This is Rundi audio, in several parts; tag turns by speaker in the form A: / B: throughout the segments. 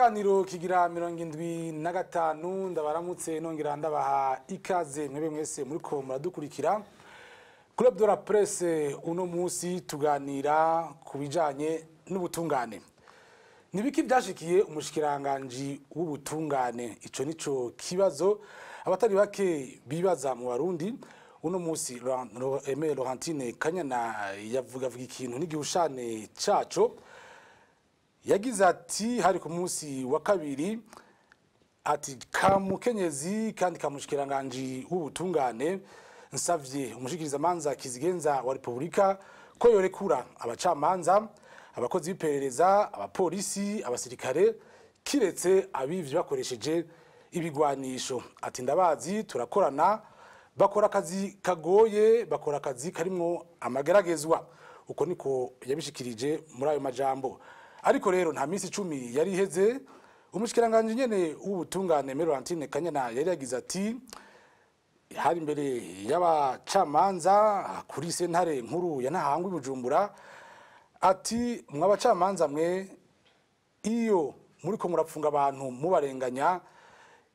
A: Ikiganiro kigira 75. Ndabaramutse nongera ndabaha ikaze mwebe mwese muriko muradukurikira. Club de la Presse, uno munsi tuganira ku bijanye n'ubutungane. Nibiki byashikiye umushikiranganji w'ubutungane? Ico nico kibazo abatari bake bibaza mu Barundi. Uno munsi Aimé Laurentine Kanyana yavuga avuga ikintu n'igihushane caco. Yagize ati, hari ku munsi wa kabiri, ati: "Kamukenyezi kandi kamushikiranganji w'ubutungane, nsavye umushikirizamanza kizigenza wa Republika ko yorekura abacamanza, abakozi b'iperereza, abapolisi, abasirikare, kiretse abivye bakoresheje ibigwanisho." Ati: "Ndabazi, turakorana, bakora akazi kagoye, bakora akazi karimwo amageragezwa." Uko niko yabishikirije muri ayo majambo. Ariko rero nta minsi 10 yari iheze, umushikiranganji nyene w'ubutungane Laurentine Kanyana yari yagize ati, hari imbere y'abacamanza kuri sentare nkuru ya Ntahangwa i Bujumbura, ati: "Mwabacamanza mwe, iyo muriko murapfunga abantu mubarenganya,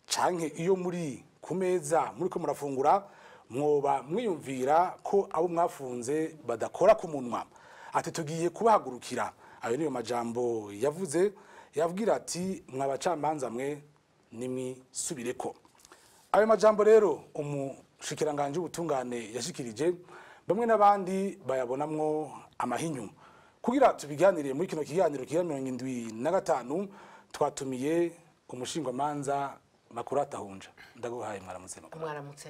A: canke iyo muri ku meza muriko murafungura, mwoba mwiyumvira ko abo mwafunze badakora ku munwa." Ati: "Tugiye kubahagurukira." Ayo niyo majambo yavuze, yabwira ati: "Mwabacamanza mwe, nimwisubireko." Ayo majambo rero umushikiranganje w'ubutungane yashikirije, bamwe n'abandi bayabonamwo amahinyu. Kugira tubiganire muri kino kiganiro kigira 75, twatumiye umushingwamanza Makurata Hunja. Ndaguhaye mwaramutse, Makurata.
B: Mwaramutse.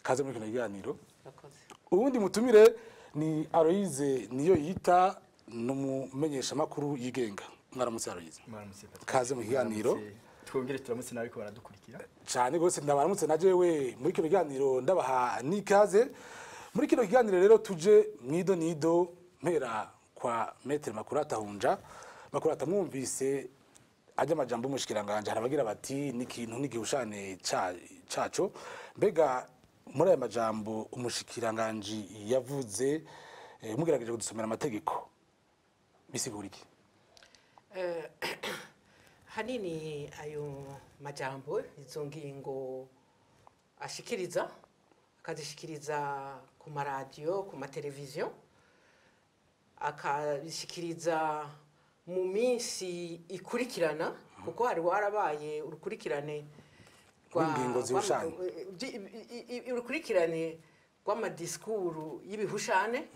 A: Kaze muri kino kiganiro.
B: Murakoze.
A: Ubundi mutumire ni Aloise Niyo Yita, n'umumenyeshamakuru yigenga. Mwaramutse, Aloise.
C: Mwaramutse, Patrick.
A: Kaze mu kiganiro.
C: Mwaramutse. Twongere turamutse nawe ko baradukurikira.
A: Cyane rwose, ndabaramutse na jewe muri kino kiganiro, ndabaha n'ikaze muri kino kiganiro. Rero tuje mwido nido, mpera kwa Maître Makurata Hunja. Makurata, mwumvise ajya amajambo y'umushikiranganje, harabagira bati n'ikintu n'igihushane caco. Mbega muri aya majambo umushikiranganji yavuze, mugerageje kudusomera amategeko, bisigura iki?
B: Hanini ayo majambo, izo ngingo ashikiriza, akazishikiriza ku maradiyo, ku mateleviziyo, akabishikiriza mu minsi ikurikirana, kuko hari warabaye urukurikirane
A: rw'ingingo zihushanye.
B: Urukurikirane rw'amadisikuru y'ibihushane,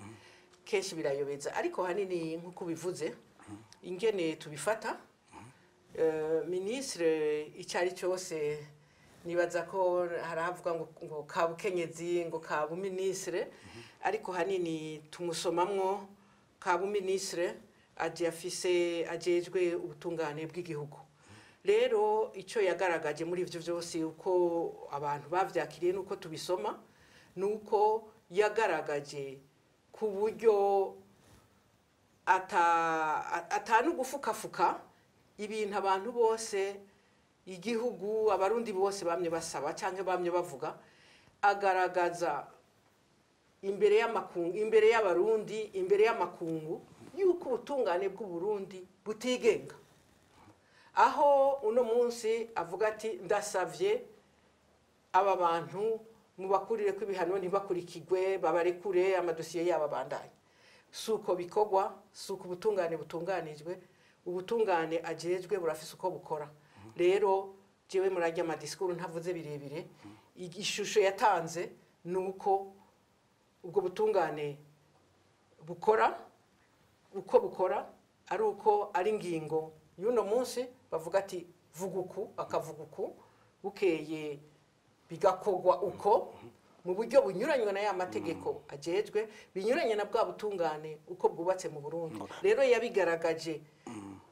B: kenshi birayobeza. Ariko hanini, nk'uko ubivuze, ingene tubifata, ministre icyo ari cyose, nibaza ko haravuga ngo kabukenyezi, ngo kabuministre, ariko hanini tumusomamwo kabuministre aje afise ajejwe ubutungane bw'igihugu. Rero icyo yagaragaje muri ivyo byose, uko abantu bavyakiriye nuko tubisoma, nuko yagaragaje ku buryo atanu gufukafuka ibintu abantu bose, igihugu, Abarundi bose bamye basaba cyangwa bamye bavuga. Agaragaza imbere y'amakungu, imbere y'Abarundi, imbere y'amakungu, yuko ubutungane bw'u Burundi butigenga, aho uno munsi avuga ati: "Ndasavye aba bantu mubakurire ko ibihano, ntibakurikirwe, babarekure, amadosiye yabo abandanye." Si uko bikorwa, si uko ubutungane butunganijwe. Ubutungane ajejwe burafise uko bukora. Rero jewe murajya amadisikuru ntavuze birebire, ishusho yatanze ni uko ubwo butungane bukora uko bukora, ari uko ari ingingo y'uno munsi bavuga ati: "Vuga uku", akavuga uku, bukeye bigakogwa uko, mu buryo bunyuranywe na ya mategeko ajejwe, binyuranye na bwa butungane uko bwubatse mu Burundi. Rero yabigaragaje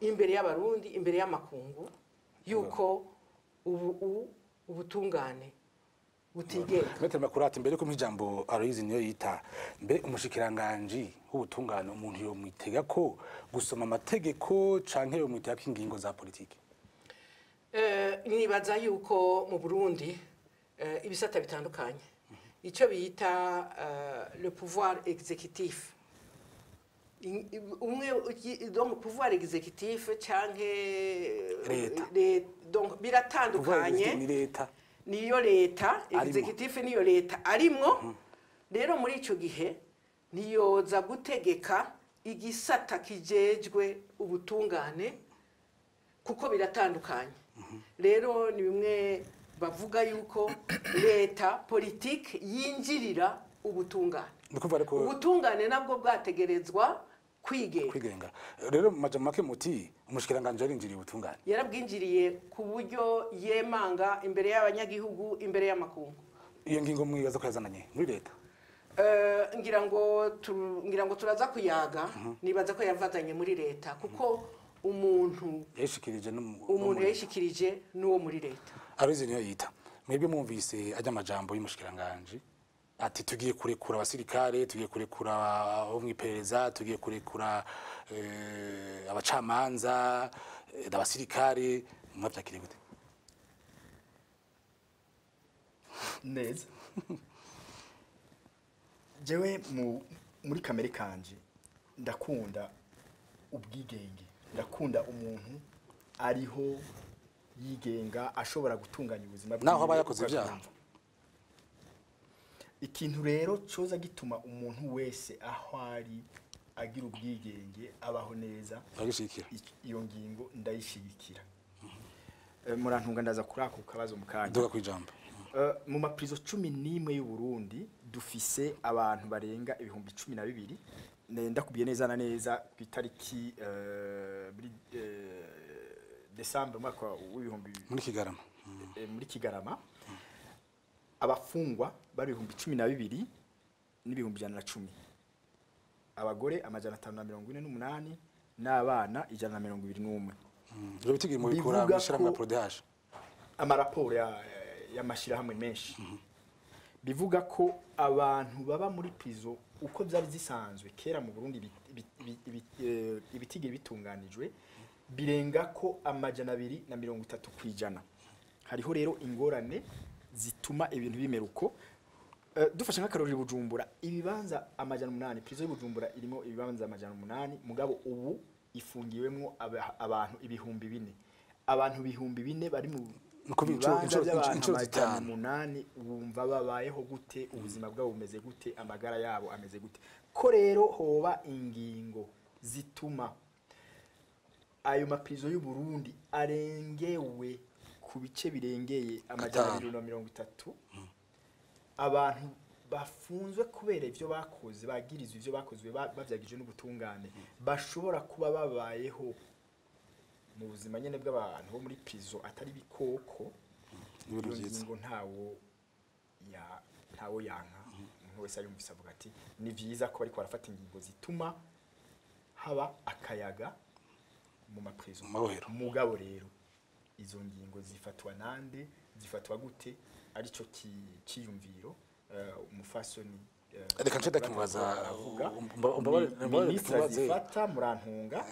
B: imbere y'Abarundi, imbere y'amakungu, yuko ubu ubutungane butigenga.
A: Maître Makurata, mbere ko ijambo Aloise Niyo Yita, mbe umushikiranganji w'ubutungane umuntu yomwitega ko gusoma amategeko canke yomwitega ko ingingo za politiki?
B: Nibaza yuko mu Burundi ibisata bitandukanye, icyo bita le pouvoir exécutif Umwe donc pouvoir exécutif canke
A: Leta.
B: Donc
A: Kuvuga
B: biratandukanye.
A: Ni leta.
B: Niyo leta.
A: Arimwo.
B: Exécutif niyo leta arimwo. Rero muri ico gihe ntiyoza gutegeka igisata kijejwe ubutungane, kuko biratandukanye. Rero ni bimwe bavuga yuko leta politike yinjirira ubutungane.
A: Ni ukuvuga ariko
B: Ubutungane nabwo bwategerezwa kwigenga.
A: Kwigenga. Rero mu majambo make muti umushikiranganji yarinjiriye ubutungane.
B: Yarabwinjiriye ku buryo yemanga imbere y'abanyagihugu, imbere y'amakungu.
A: Iyo ngingo mwibaza ko yazananye muri leta?
B: Ngira ngo turaza kuyaga. Nibaza ko yavazanye muri leta, kuko umuntu
A: Yayishikirije no
B: umuntu yayishikirije n'uwo muri leta.
A: Aloyizi niyo yita. Mwebwe mwumvise ajya amajambo y'umushikiranganji ati tugiye kurekura abasirikare, tugiye kurekura abo mw'iperereza, tugiye kurekura abacamanza, abasirikare, mwavyakiriye gute?
C: Neza. Jewe muri kamere kanje ndakunda ubwigenge, ndakunda umuntu ariho yigenga, ashobora gutunganya ubuzima
A: Naho aba
C: bwiwe
A: yakoze
C: uko
A: ivyaha.
C: abyumva. Ikintu rero coza gituma umuntu wese aho ari agira ubwigenge, abaho neza,
A: Uragishigikira?
C: Iyo ngingo ndayishigikira. Murantunga ndaza kuri ako kabazo mu kanya.
A: Duga kwijambo.
C: Mu maprizo 11 y'u Burundi dufise abantu barenga 12,000. Ndakubwiye neza na neza ku itariki muri Desembre mwaka w'ibihumbi
A: Muri Kigarama.
C: Muri Kigarama abafungwa bari 12,110, abagore 548 n'abana 121.
A: Ibyo bitigiri mubikura
C: Bivuga
A: mw'ishirahamwe
C: ko-
A: PRODH?
C: Amaraporo y'amashyirahamwe menshi. Bivuga ko abantu baba muri prison uko byari zisanzwe kera mu Burundi, ibitigiri bitunganijwe birenga ko 230%. Hariho rero ingorane zituma ibintu bimera uko. Dufashe nk'akarorero i Bujumbura, ibibanza 800, prison y'Ibujumbura irimo ibibanza 800, mugabo ubu ifungiwemwo abantu 4000. Abantu 4000 bari mu
A: Ni ukuvuga
C: bibanza by'abantu
A: inshuro
C: amajana
A: zitanu.
C: umunani, wumva babayeho gute? Ubuzima bwabo bumeze gute? Amagara yabo ameze gute? Ko rero hoba ingingo zituma ayo maprizo y'u Burundi arengewe ku bice birengeye amajana
A: Gatanu.
C: 230, abantu bafunzwe kubera ivyo bakoze, bagirizwa ivyo bakozwe, bavyagije n'ubutungane, bashobora kuba babayeho mu buzima nyene bw'abantu bo muri prison, atari ibikoko.
A: Ibintu
C: Iyo
A: vyiza.
C: ngingo ntawo yanka. Umuntu wese ayumvise avuga ati ni vyiza ko bariko barafata ingingo zituma haba akayaga mu maprison.
A: Mu mabohero.
C: Mugabo rero izo ngingo zifatwa nande? Zifatwa gute? Arico ciyumviro umufasoni
A: Reka nce ndakimubaza,
C: aravuga.
A: Umbabarire
C: Minisitiri
A: tubaze.
C: azifata. Murantunga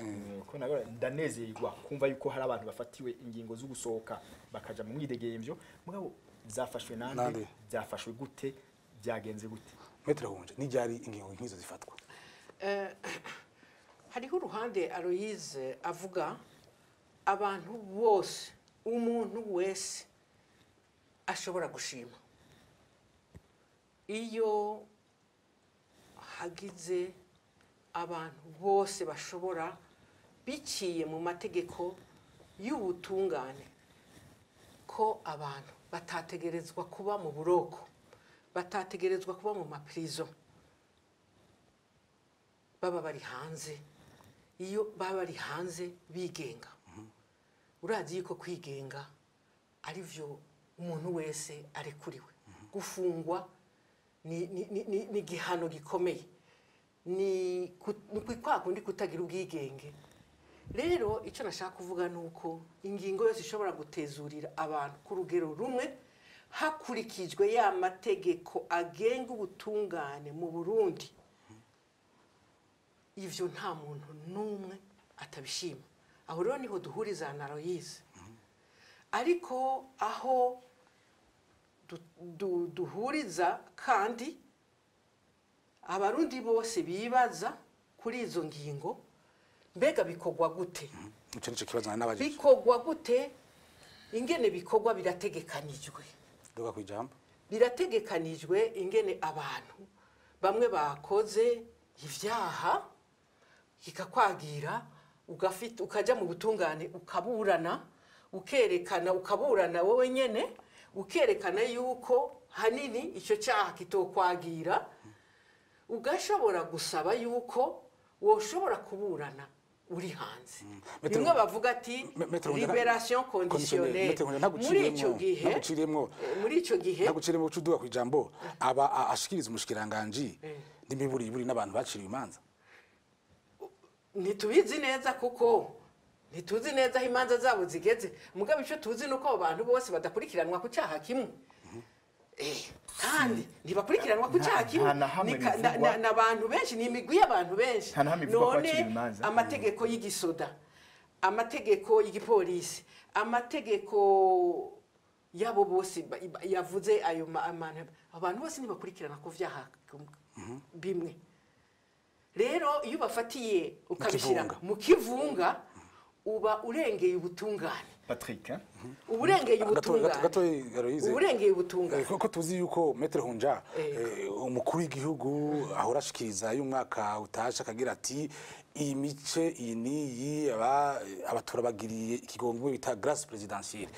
C: ko ndanezerwa kumva yuko hari abantu bafatiwe ingingo zo gusohoka bakaja mu mwidegemvyo, mugabo byafashwe nande?
A: Nande?
C: Byafashwe gute? Byagenze gute?
A: Maître Hunje, n'iryari ingingo nk'izo zifatwa?
B: Hariho uruhande Aloyize avuga abantu bose, umuntu wese ashobora gushima iyo hagize abantu bose bashobora, biciye mu mategeko y'ubutungane, ko abantu batategerezwa kuba mu buroko, batategerezwa kuba mu mapirizo, baba bari hanze. Iyo baba bari hanze bigenga, urazi yuko kwigenga ari byo umuntu wese arekuriwe. Gufungwa ni igihano gikomeye, ni kwa kundi kutagira ubwigenge. Rero icyo nashaka kuvuga ni uko ingingo yose ishobora gutezurira abantu ku rugero rumwe hakurikijwe ya mategeko agenga ubutungane mu Burundi, ivyo nta muntu n'umwe atabishima. Aho rero niho duhuriza na Aloyize. Ariko aho duhuriza kandi, abarundi bose bibaza Kuri izo ngingo, mbega bikorwa gute?
A: Ico nico kibazo nari nabajije.
B: Bikorwa gute? Ingene bikorwa birategekanijwe.
A: Duga kwijambo.
B: Birategekanijwe ingene abantu bamwe bakoze ivyaha kikakwagira, ugafita ukaja mu butungane, ukaburana, ukerekana, ukaburana wowe nyene, ukerekana yuko hanini icyo cyaha kitokwagira, ugashobora gusaba yuko woshobora kuburana uri hanze. Bimwe bavuga ati
A: Maître Hunja,
B: libération
A: conditionnelle.
B: conditionnelle.
A: Maître Hunja,
B: Muri icyo gihe
A: ntaguciriyemwo.
B: Muri icyo gihe
A: Ntaguciriyemwo, uca uduga kwijambo. Aba ashikiriza umushikiranganji n'imiburiburi n'abantu baciriwe imanza.
B: Ntitubizi neza, kuko ntituzi neza aho imanza zabo zigeze. Mugabo icyo tuzi ni uko abo bantu bose badakurikiranwa ku cyaha kimwe. Kandi ntibakurikiranwa ku cyaha kimwe.
C: Nta na hamwe bivugwa.
B: Ni abantu benshi, ni imigwi y'abantu benshi.
C: Nta na hamwe bivugwa ko
B: None
C: baciriwe imanza.
B: amategeko y'igisoda, amategeko y'igipolisi, amategeko yabo bose yavuze ayo abantu bose ntibakurikirana ku vyaha bimwe. Rero iyo ubafatiye ukabishyira
A: kivunga.
B: mu kivunga, uba urengeye ubutungane.
C: Patrick, hein?
B: Uba urengeye ubutungane.
A: Gatoyi, Aloyize.
B: Uba urengeye ubutungane.
A: Ko tuzi yuko Maître Hunja, umukuru w'igihugu ahora ashikiriza y'umwaka utashe akagira ati iyi mice iyi n'iyi abatura bagiriye ikigongwe bita grâce présidentielle,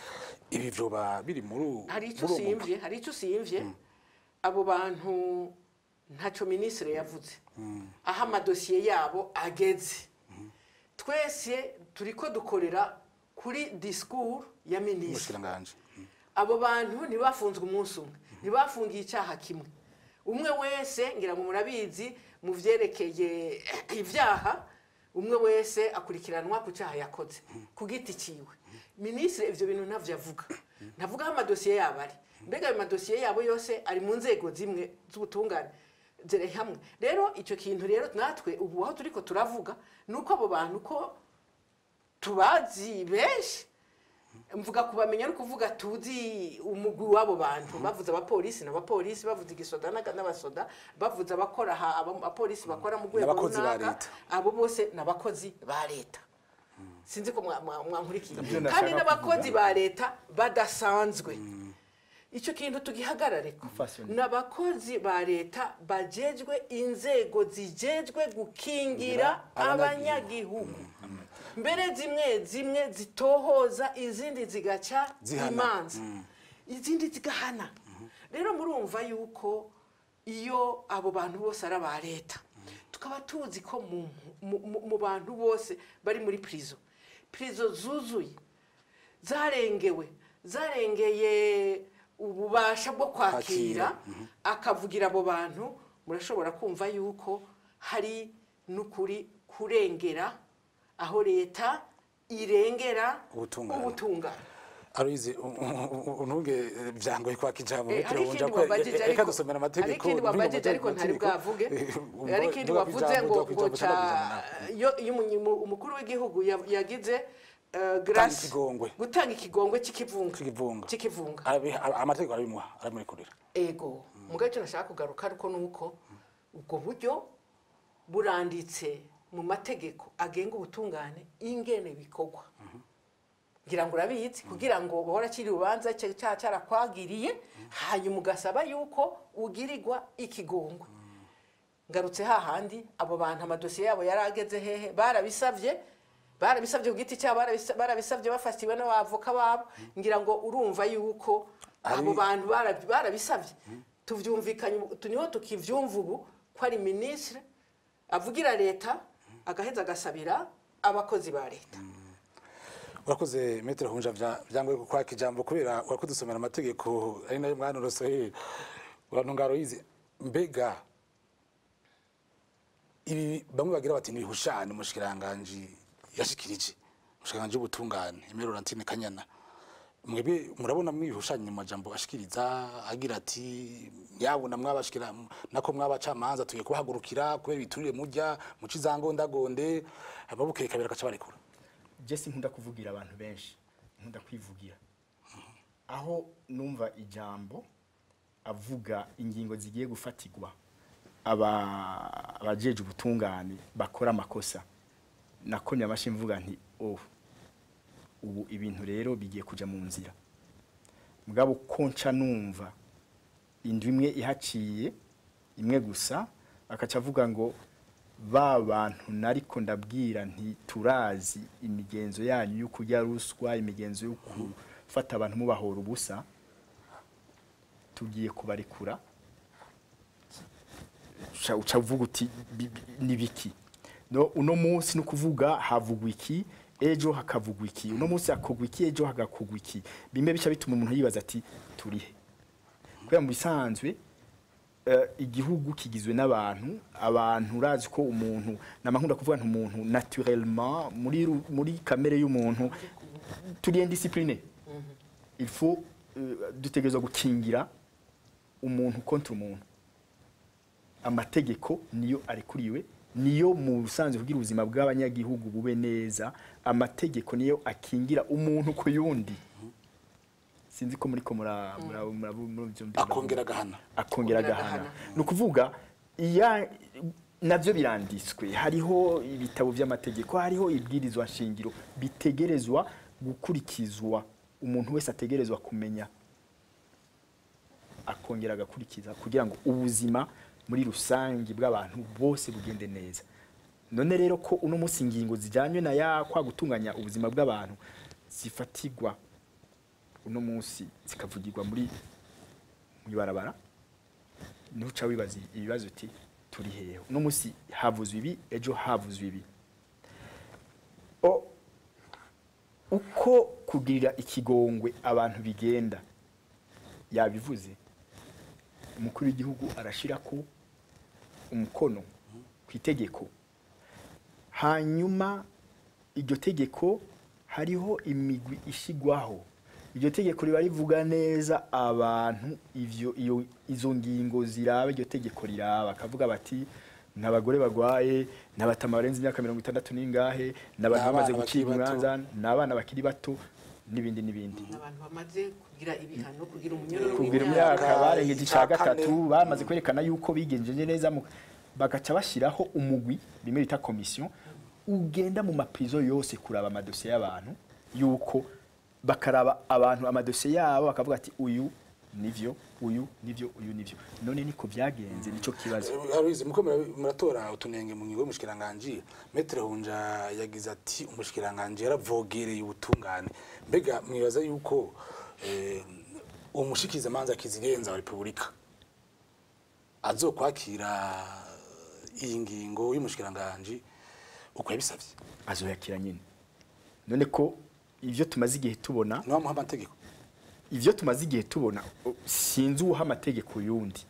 A: ibi vyoba biri muri
B: Hari icyo
A: muri uwo mugwi?
B: usimvye, hari icyo usimvye. Abo bantu ntacyo minisitiri yavuze aho amadosiye yabo ageze. Twese turiko dukorera kuri discours ya minisitiri.
A: Umushikiranganji.
B: Abo bantu ntibafunzwe umunsi umwe, ntibafungiye icyaha kimwe. Umwe wese, ngira ngo murabizi mu vyerekeye ibyaha, umwe wese akurikiranwa ku cyaha yakoze ku giti ciwe. Minisitiri ivyo bintu ntavyo avuga, ntavuga aho amadosiye yabo ari. Mbega ayo madosiye yabo yose ari mu nzego zimwe z'ubutungane, ziri hamwe? Rero icyo kintu rero natwe ubu aho turiko turavuga ni uko abo bantu ko tubazi benshi, mvuga kubamenya ari ukuvuga tuzi umugwi w'abo bantu. Bavuze abapolisi n'abapolisi, bavuze igisoda n'abasoda, bavuze abakora aha, abapolisi bakora mu rwego
A: N'abakozi ba
B: runaka.
A: leta.
B: Abo bose ni abakozi ba leta. Sinzi ko mwankurikiye.
C: Ibyo nashaka
B: Kandi n'abakozi
C: kuvuga.
B: ba leta badasanzwe, icyo kintu tugihagarareko.
C: Mufasoni.
B: Ni abakozi ba leta bajejwe inzego zijejwe gukingira
A: abanyagihugu.
B: abanyagihugu, mbere zimwe zimwe zitohoza, izindi zigaca
A: Zihana.
B: imanza, izindi zigahana. Rero murumva yuko iyo abo bantu bose ari aba leta, tukaba tuzi ko mu bantu bose bari muri prison, prison zuzuye, zarengewe, zarengeye ububasha bwo kwakira, akavugira abo bantu, murashobora kumva yuko hari n'ukuri kurengera aho leta irengera
A: ubutungane.
B: Ubutungane.
A: Aloyize, untunge, byangoye kwaka ijambo.
B: Hari
A: Maître Hunja,
B: ikindi
A: ko
B: wabajije
A: reka
B: ariko
A: dusomera
B: hari
A: amategeko.
B: ikindi wabajije ariko ntari bwavuge. Hari ikindi wavuze ngo ca iyo umukuru w'igihugu yagize grâce,
A: ikigongwe.
B: Gutanga ikigongwe cy'ikivunga.
A: Cy'ikivunga.
B: Cy'ikivunga.
A: Amategeko arabimuha, arabimurekurira.
B: Ego, mugabo icyo nashaka kugaruka ariko nuko ubwo buryo buranditse mu mategeko agenga ubutungane ingene bikorwa. Ngira ngo urabizi, kugira ngo bahora akiri urubanza cyaha cyarakwagiriye, hanyuma ugasaba yuko ugirirwa ikigongwe. Ngarutse hahandi, abo bantu amadosiye yabo yari ageze hehe? Barabisabye, barabisabye ku giti cyabo, barabisabye bafatiwe n'abavoka babo. Ngira ngo urumva yuko abo bantu barabisabye. Tuvyumvikanye niho tukivyumva ubu ko ari minisitiri avugira leta, agaheza agasabira abakozi ba leta.
A: Urakoze, Maître Hunja. Byangoye kukwaka ijambo kubera urakoze usomera amategeko ari nayo mwanorosoye. Urantunga Aloyize, mbega ibi bamwe bagira bati nibihushane umushikiranganji yashikirije, umushikiranganji w'ubutungane Aimée Laurentine Kanyana, mwebwe murabona mwibihushanye mu majambo ashikiriza agira ati yabona mwabashikira nako mwabacamanza tugiye kubahagurukira kubera ibiturire mujya muci za ngondagonde, ababukeye kabera akaca barekura?
C: Je sinkunda kuvugira abantu benshi, nkunda kwivugira. Aho numva ijambo avuga ingingo zigiye gufatirwa abajeje ubutungane bakora amakosa, nakomye amashi mvuga nti oh, ubu ibintu rero bigiye kuja mu nzira. Mugabo ko nca numva indwi imwe ihaciye, imwe gusa, akaca avuga ngo ba bantu nariko ndabwira nti turazi imigenzo yanyu yo kurya ruswa, imigenzo yo gufata abantu mubahora ubusa, tugiye kubarekura. Uca uvuga uti ni biki? No, uno munsi no kuvuga havugwa iki, ejo hakavugwa iki, uno munsi hakogwa iki, ejo hagakogwa iki. Bimwe bica bituma umuntu yibaza ati turihe? Kubera mu bisanzwe igihugu kigizwe n'abantu, abantu urazi ko umuntu namakunda kuvuga nti umuntu naturellement muri kamere y'umuntu turi indiscipliné. Il faut dutegerezwa gukingira umuntu contre umuntu. Amategeko niyo arekuriwe, niyo mu busanzwe kugira ubuzima bw'abanyagihugu bube neza. Amategeko niyo akingira umuntu ku yundi. Sinzi ko muriko mura
A: Akongera agahana.
C: Akongera agahana. Ni ukuvuga iya navyo biranditswe, hariho ibitabo vy'amategeko, hariho ibwirizwa nshingiro bitegerezwa gukurikizwa. Umuntu wese ategerezwa kumenya akongera agakurikiza kugira ngo ubuzima muri rusangi bw'abantu bose bugende neza. None rero ko uno munsi ingingo zijyanye na ya kwa gutunganya ubuzima bw'abantu zifatigwa uno munsi zikavugirwa muri mwibarabara, ntuca wibaza ibibazo uti turi hehe? Uno munsi havuzwe ibi, ejo havuzwe ibi. O uko kugirira ikigongwe abantu bigenda, yabivuze umukuru w'igihugu arashirako umukono ku itegeko, hanyuma iryo tegeko hariho imigwi ishigwaho. Iryo tegeko riba rivuga neza abantu ivyo iyo izo ngingo ziraba, iryo tegeko riraba, akavuga bati n'abagore bagwaye, n'abatama barenze imyaka 60 n'ingahe, n'abantu bamaze
A: N'abana bakiri
C: gucibwa
A: bato.
C: imanza, n'abana bakiri bato, n'ibindi n'ibindi.
B: Abantu bamaze kugira ibihano, kugira umunyororo
C: Kugira
B: w'imyaka
C: imyaka barengeje ica
A: ica kane.
C: gatatu, bamaze kwerekana yuko bigenjeje neza, bagaca bashyiraho umugwi, bimwe bita commission, ugenda mu maprizo yose kuraba amadosiye y'abantu, yuko bakaraba abantu amadosiye yabo, bakavuga ati uyu nivyo, uyu nivyo, uyu nivyo. None niko byagenze? Nico kibazo.
A: Aloys, muko muratora utunenge mu ngingo y'umushikiranganji. Maître Hunja yagize ati umushikiranganji yaravogereye ubutungane. Mbega mwibaza yuko umushikizamanza kizigenza wa Repubulika azokwakira iyi ngingo y'umushikiranganji uko yabisavye?
C: Azoyakira nyine. None ko ivyo tumaze igihe tubona,
A: Niwe amuha amategeko.
C: ivyo tumaze igihe tubona, sinzi uwuha amategeko yundi,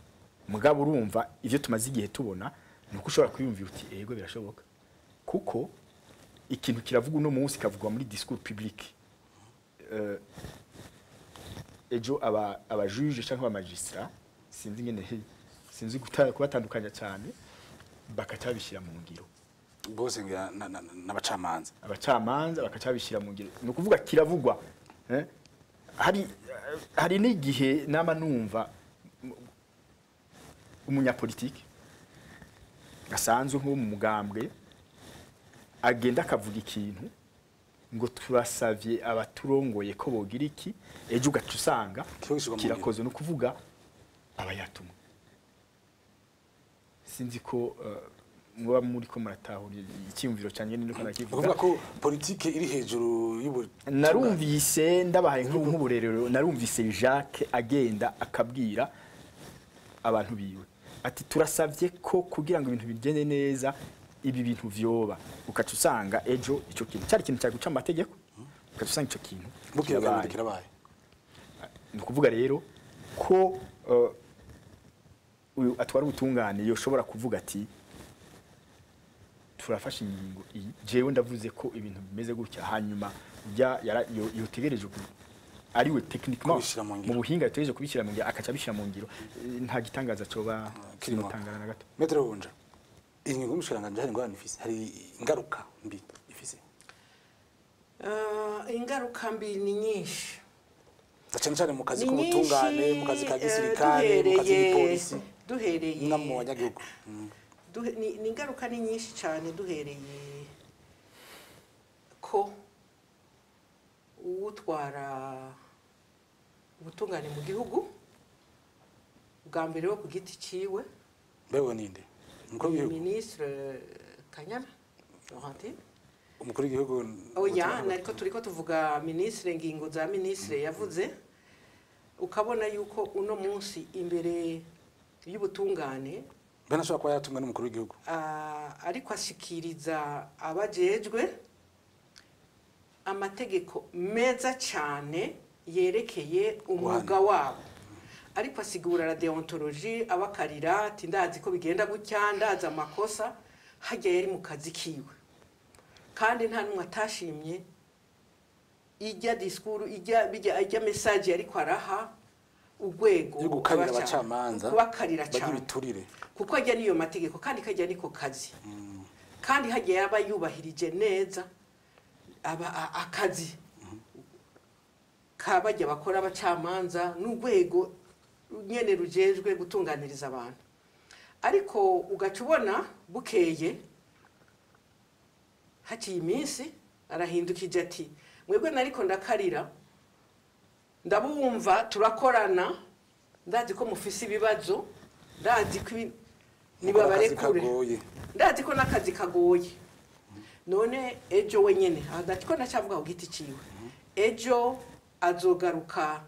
C: mugabo urumva ivyo tumaze igihe tubona nuko ushobora kwiyumvira uti ego birashoboka, kuko ikintu kiravuga uno munsi, kavugwa muri discours public, ejo aba juge cyangwa aba magistrat, sinzi ingene, sinzi kubatandukanya cyane, bakaca babishyira mu ngiro.
A: Bose ngira n'abacamanza.
C: Abacamanza bakaca babishyira mu ngiro. Ni ukuvuga kiravugwa, eh? Hari n'igihe nama numva umunyapolitike gasanzwe nko mu mugambwe agenda akavuga ikintu ngo turasavye abaturongoye ko bogira iki, ejo ugaca usanga
A: Kiba gishyirwa mu ngiro.
C: kirakozwe. Ni ukuvuga aba yatumwe. Sinzi ko muba muri ko muratahura icyiyumviro cyanjye niko
A: Ni
C: nakivuga.
A: ukuvuga ko politike iri hejuru y'ubu.
C: Narumvise, ndabahaye nk'uburerero, narumvise Jacques agenda akabwira abantu biwe ati turasavye ko kugira ngo ibintu bigende neza ibi bintu vyoba, ukaca usanga ejo ico kintu cyari ikintu cyaguca amategeko, ukaca usanga ico kintu
A: Bukeye
C: kirabaye.
A: kirabaye.
C: Ni ukuvuga rero ko uyu atwara ubutungane yoshobora kuvuga ati turafashe ingingo iyi, jewe ndavuze ko ibintu bimeze gutya, hanyuma yotegereje ariwe techniquement
A: Kubishyira mu ngiro.
C: mu buhinga yategereje kubishyira mu ngiro, akaca abishyira mu ngiro. Nta gitangaza coba
A: Kirimo.
C: kinotangana na gato.
A: Maître Hunja, iyi ngingo y'umushikiranganji hari ingorane ifise, hari ingaruka mbi ifise?
B: Ingaruka mbi ni nyinshi.
A: Na cyane cyane mu kazi
B: Ni
A: k'ubutungane,
B: nyinshi,
A: mu kazi ka gisirikare, mu kazi
B: duhereye
A: k'ipolisi.
B: Duhereye
A: no mu banyagihugu.
B: Ni ingaruka ni nyinshi cyane, duhereye ko uwutwara ubutungane mu gihugu bwa mbere wo ku giti ciwe.
A: Mbewe ninde? Umukuru
B: Ni
A: w'igihugu?
B: Ministre Kanyana Laurentine.
A: Umukuru w'igihugu?
B: Oya, nariko turiko tuvuga ministre, ingingo za ministre yavuze, ukabona yuko uno munsi imbere y'ubutungane
A: Mbe nashobora kuba yaratumwe n'umukuru w'igihugu?
B: Ariko ashikiriza abajejwe amategeko meza cyane yerekeye umwuga wabo, ariko asigura la déontologie, abakarira ati: "Ndazi ko bigenda gutya, ndazi amakosa." Hajya yari mu kazi kiwe, kandi nta n'umwe atashimye ijya discours, ijya bijya, ijya message ariko araha urwego
A: Yo gukarira abacamanza
B: kubakarira
A: bagira
B: cyane
A: ibiturire.
B: Kuko ajya niyo mategeko, kandi kajya niko kazi, kandi hajya yaba yubahirije neza aba akazi kabajya bakora abacamanza n'urwego nyene rujejwe gutunganiriza abantu. Ariko ugaca ubona bukeye, haciye iminsi, arahindukije ati: "Mwebwe nariko ndakarira, ndabumva, turakorana, ndazi ko mufise ibibazo, ndazi ko
A: Mukora akazi
B: nibabarekure."
A: kagoye.
B: Ndazi ko n'akazi kagoye. None ejo wenyene ko ndacyavuga ku giti ciwe, ejo azogaruka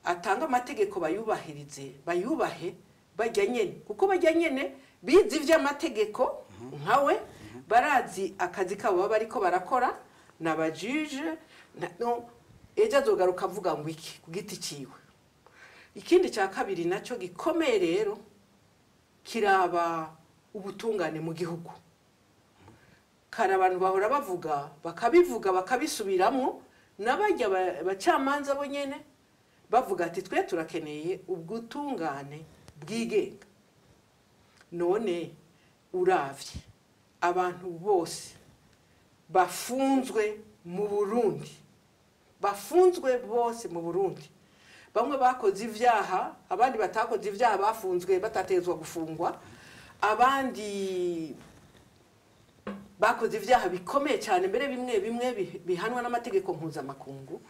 B: atanga amategeko, bayubahirize, bayubahe bajya nyene, kuko bajya nyene bize ivy'amategeko nkawe, barazi akazi kabo baba bariko barakora n'abajije no, ejo azogaruka avuga ngo iki ku giti ciwe? Ikindi cya kabiri nacyo gikomeye rero kiraba ubutungane mu gihugu. Kare abantu bahora bavuga, bakabivuga, bakabisubiramwo, n'abajya bacamanza bo nyene bavuga ati: "Twe turakeneye ubutungane bwigenga." None uravye abantu bose bafunzwe mu Burundi, bafunzwe bose mu Burundi, bamwe bakoze ibyaha, abandi batakoze ibyaha, bafunzwe batatezwa gufungwa, abandi bakoze ibyaha bikomeye cyane, mbere bimwe bimwe bihanwa n'amategeko mpuzamakungu,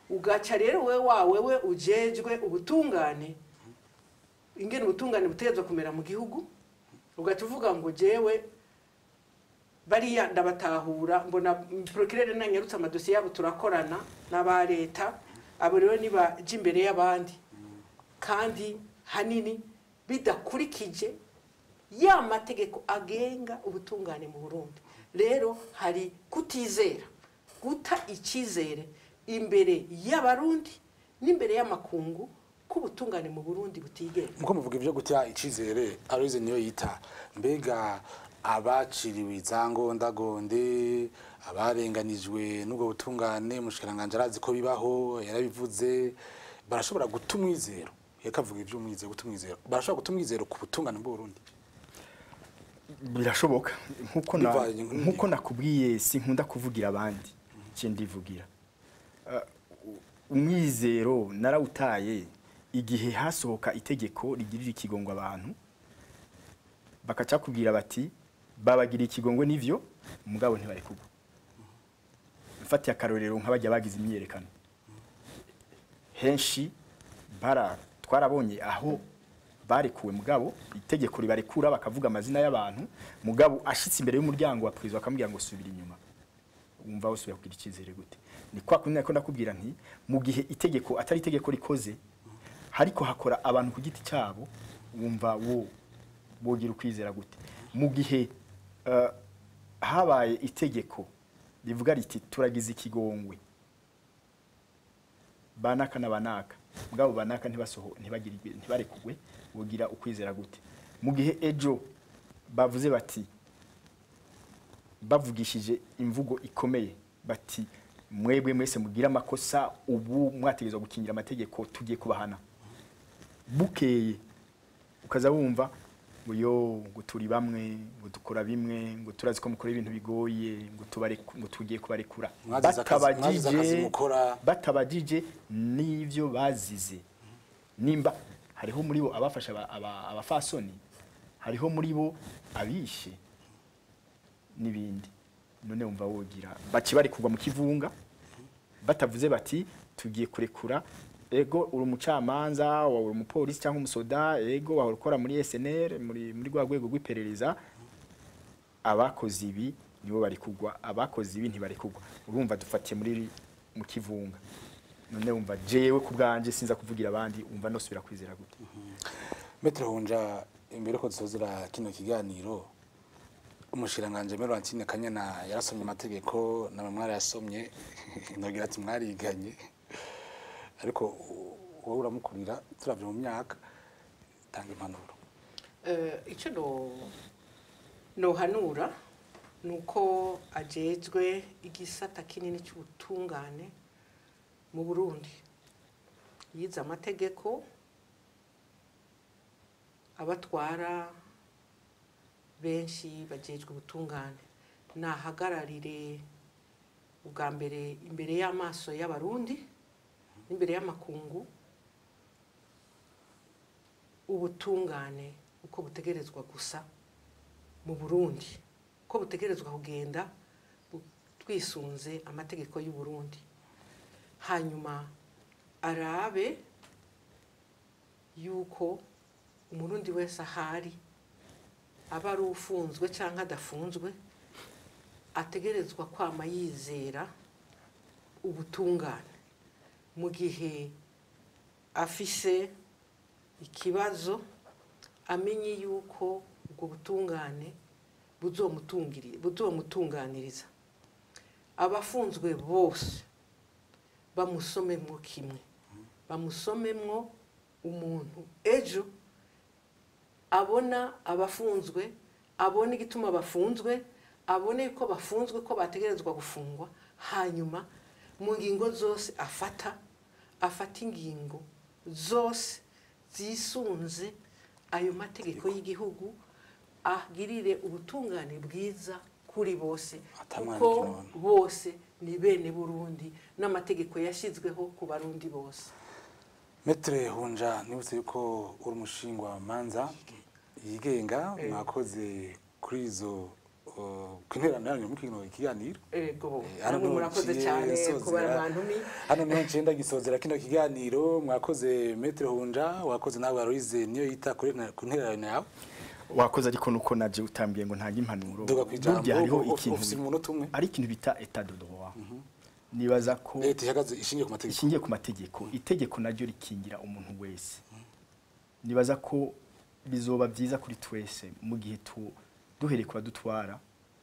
B: ugaca rero we wawe we ujejwe ubutungane, ingene ubutungane butegerezwa kumera mu gihugu, ugaca uvuga ngo: "Jewe bariya ndabatahura, mbona procureur nanyarutse amadosiye yabo, turakorana n'aba leta, abo rero nibaja imbere y'abandi," kandi hanini bidakurikije ya mategeko agenga ubutungane mu Burundi. Rero hari kutizera, guta icyizere imbere y'Abarundi n'imbere y'amakungu ko ubutungane mu Burundi butigenga.
A: Muko muvuga ibyo guta icizere, Aloise niyo yita, mbega abaciriwe izangondagonde, abarenganijwe n'ubwo butungane, mushikiranganje arazi ko bibaho, yarabivuze, barashobora guta umwizero? Yakavuga iby'umwizero, guta umwizero, barashobora guta umwizero ku butungane bw'u Burundi?
C: Birashoboka, nkuko na
A: Bivanye n'ingingo.
C: Nkuko nakubwiye, sinkunda kuvugira abandi, cye ndivugira. Umwizero narawutaye igihe hasohoka itegeko rigirira ikigongo abantu, bakacakubwira bati babagiriye ikigongwe n'ivyo, mugabo ntibarekugwa. Mfatiye akarorero nk'abajya bagize imyiyerekano henshi, bara twarabonye aho barekuwe, mugabo itegeko ribarekura bakavuga amazina y'abantu, mugabo ashitse imbere y'umuryango wa prison bakamubwira ngo subira inyuma. Wumva usubira kugira icyizere gute? Ni kwa kundi nako ndakubwira nti mu gihe itegeko atari itegeko rikoze, hariko hakora abantu ku giti cyabo, wumva wo bogira ukwizera gute? Mu gihe habaye itegeko rivuga riti turagize ikigongwe banaka na banaka, mugabo banaka ntibasoho, ntibagirwe, ntibarekugwe, wogira ukwizera gute? Mu gihe ejo bavuze bati, bavugishije imvugo ikomeye bati mwebwe mwese mugira amakosa, ubu mwategerezwa gukingira amategeko, tugiye kubahana, bukeye ukaza wumva ngo yo ngo turi bamwe, ngo dukora bimwe, ngo turazi ko mukora ibintu bigoye, ngo tubare, ngo tugiye kubarekura.
A: Mwazize akazi mukora.
C: Batabajije n'ivyo bazize, nimba Hariho muri bo abafasha abafasoni, hariho muri bo abishe n'ibindi. None wumva wogira baci bari kugwa mu kivunga batavuze bati tugiye kurekura. Ego uri umucamanza, wawe uri umupolisi cyangwa umusoda, ego wahora ukora muri SNR, muri rwa rwego rw'iperereza, abakoze ibi nibo bari kugwa, abakoze ibi ntibari kugwa. Urumva dufatiye muri mu kivunga. None wumva jewe ku bwanje sinza kuvugira abandi, wumva nosubira kwizera gute?
A: Maître Hunja, imbere ko dusozera kino kiganiro, umushiranganje Laurentine Kanyana yarasomye amategeko, namwe mwarayasomye, ndagira ati mwariganye, ariko wowe uramukurira turavye mu myaka, tanga impanuro.
B: Icyo nohanura ni uko ajejwe igisata kinini cy'ubutungane mu Burundi, yize amategeko, abatwara benshi bajejwe ubutungane, nahagararire ubwa mbere imbere y'amaso y'Abarundi n'imbere y'amakungu ubutungane uko butegerezwa gusa mu Burundi, uko butegerezwa kugenda twisunze amategeko y'u Burundi. Hanyuma arabe yuko Umurundi wese ahari, aba ari ufunzwe cyangwa adafunzwe, ategerezwa kwama yizera ubutungane. Mu gihe afise ikibazo, amenye yuko ubwo butungane buzomutunganiriza. Abafunzwe bose bamusomemwo kimwe, bamusomemwo umuntu ejo abona abafunzwe, abona igituma bafunzwe, abone ko bafunzwe ko bategerezwa gufungwa. Hanyuma mu ngingo zose afata, afata ingingo zose zisunze ayo mategeko y'igihugu, agirire ubutungane bwiza kuri bose,
A: Atamwana
B: kuko
A: ikinono.
B: bose ni bene Burundi n'amategeko yashyizweho ku Barundi bose.
A: Maître Hunja, nibutse yuko uri umushingwa manza yigenga. Mwakoze kuri izo ku intererano yanyu muri kino kiganiro.
B: Ego.
A: Hano
B: Namwe
A: niho
B: murakoze
A: nciye
B: cyane
A: nsozera.
B: kubara mwantumi.
A: Hano niho nciye ndagisozera kino kiganiro. Mwakoze, Maître Hunja, wakoze nawe Aloise niyo yita ku ntererano yawe.
C: Wakoze, ariko nuko naje utambwiye ngo ntange impanuro.
A: Duga kwijambo,
C: Burya hariho ikintu
A: ufise umunota umwe.
C: ari ikintu bita état de droit. Nibaza ko
A: Leta ihagaze ishingiye ku mategeko.
C: Ishingiye ku mategeko, itegeko naryo rikingira umuntu wese. Nibaza ko bizoba byiza kuri twese mu gihe tu duhereye ku badutwara,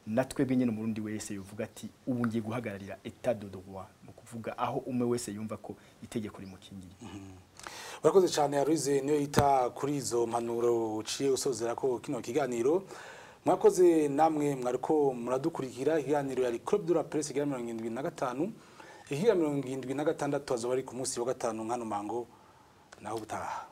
C: na twebwe nyine Umurundi wese yovuga ati ubu ngiye guhagararira état de droit, mu kuvuga aho umwe wese yumva ko itegeko rimukingiye.
A: Urakoze cyane, Aloise niyo yita, kuri izo mpanuro uciye usozera ko kino kiganiro. Mwakoze namwe mwariko muradukurikira. Ikiganiro yari Club de la Presse igira 75. Ikigira 76 azoba ari ku munsi wa gatanu nkano mango. Naho ubutaha.